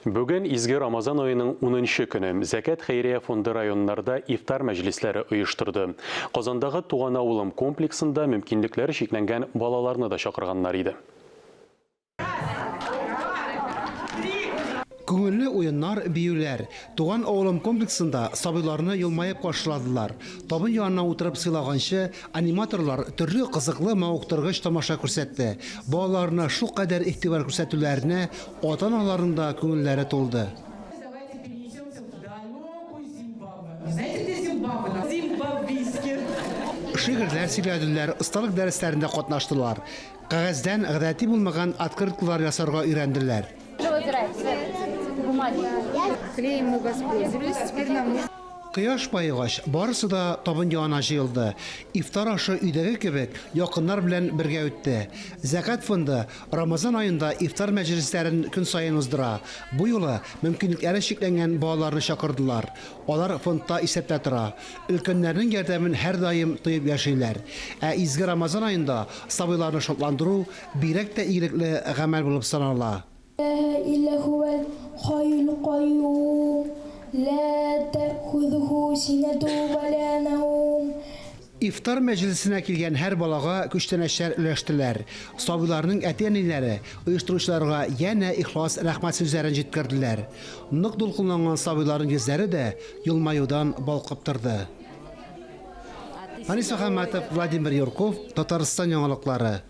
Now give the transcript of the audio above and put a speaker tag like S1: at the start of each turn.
S1: Бүген изге Рамазан аеның унынчы көне. Зәкят хәйрия фонды районнарда ифтар мәҗлесләре оештырды. Казандагы Туган авылым комплексында мөмкинлекләре чикләнгән балаларны да чакырганнар иде.
S2: Күңелле уеннар, биюләр. Туган авылым комплексында сабыйларны елмаеп каршыладылар. Табын янына утырып сыйлаганчы, аниматорлар төрле кызыклы, мавыктыргыч тамаша күрсәтте. Балаларына шулкадәр игътибар күрсәтүләренә Ата-аналарның да күңелләре тулды. Шигырьләр сөйләделәр, осталык дәресләрендә катнаштылар. Кәгазьдән гадәти булмаган открыткалар ясарга өйрәнделәр. Кояш баегач, барысы да табын янына җыелды. Ифтар ашы өйдәге кебек, якыннар белән бергә үтте. Зәкят фонды Рамазан аенда ифтар мәҗлесләрен көн саен уздыра. Бу юлы мөмкинлекләре чикләнгән балаларны чакырдылар. Алар фондта исәптә тора. Өлкәннәрнең ярдәмен һәрдаим тоеп яшиләр. Ә изге Рамазан аенда сабыйларны шатландыру бигрәк тә игелекле гамәл булып санала.
S3: Иләһә илля һүәл хайюл кайюм, лә тәхүзүһү синәту вә лә нәүм.
S2: Ифтар мәҗлесенә килгән һәр балага күчтәнәчләр өләштеләр. Сабыйларның әти-әниләре оештыручыларга янә ихлас рәхмәт сүзләрен җиткерделәр. Нык дулкынланган сабыйларның йөзләре дә елмаюдан балкып торды. Фәнис Мөхәммәтов, Владимир Юрков, Татарстан яңалыклары.